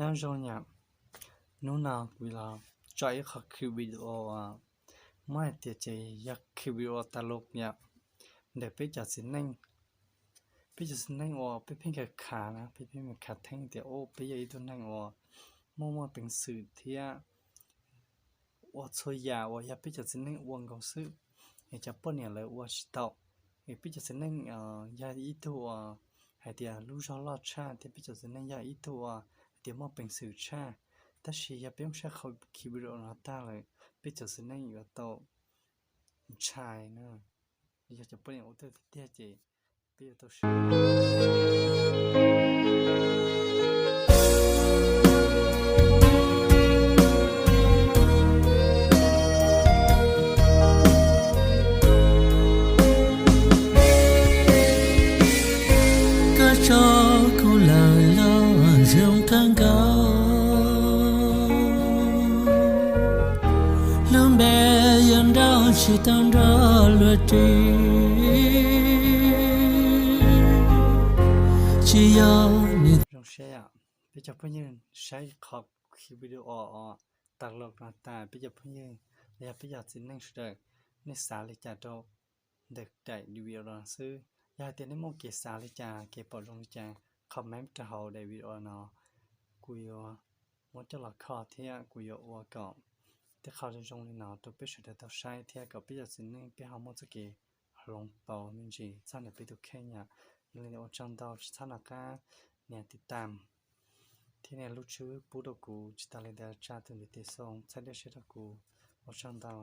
Nyob zoo yom, hnub no kuv los tso ib qho clip video, muab hais tias ces yog clip video tas lus yom, ntawm peb cov txiv neej, peb cov txiv neej uas peb pheej khav khav na, peb pheej khav theeb tias ub peb yog ib tug neeg uas muaj muaj peev xwm thiab ua txhua yam uas yog peb cov txiv neej ua nkaus xwb, es cov poj niam lawv ua tsis tau. Es peb cov txiv neej yog ib tug uas hais tias lub zog loj tshaj thiab peb cov txiv neej yog ib tug uas hais tias muaj peev xwm tshaj. Tab sis yog peb mus saib qhov clip video no tag lawm, peb cov txiv neej yuav tau ntshai na. Yog cov poj niam ua tau tiag tiag ces peb yuav tau saib. Koj tso kuv lawm los zoo kawg nkaus, lub npe yuav nrauj tsis tau nrog luag ris, tsis yog nws zoo siab. Peb cov phooj ywg saib qhov clip video uas tas lus no tas, peb cov phooj ywg los yog peb cov txiv neej sawv daws, nej xav li cas rau ntawm daim video no xwb? Yog hais tias nej muaj kev xav li cas, kev pom zoo li cas, comment rau hauv daim video no, kuv yuav muab coj los kho thiab kuv yuav ua kom tej qho zoo zoo li no rau peb sawv daws tau saib thiab kom peb cov txiv neej peb ho muaj txoj kev hloov pauv me ntsis txog ntawm peb tus kheej yom. Yog li ntawd ua tsaug ntau, tsis txhob nco qab nias tiv tam thiab nias lub tswb pub rau kuv, tsis tas li ntawd tsa tus ntiv tes xoo txhawb diaj siab rau kuv. Ua tsaug ntau.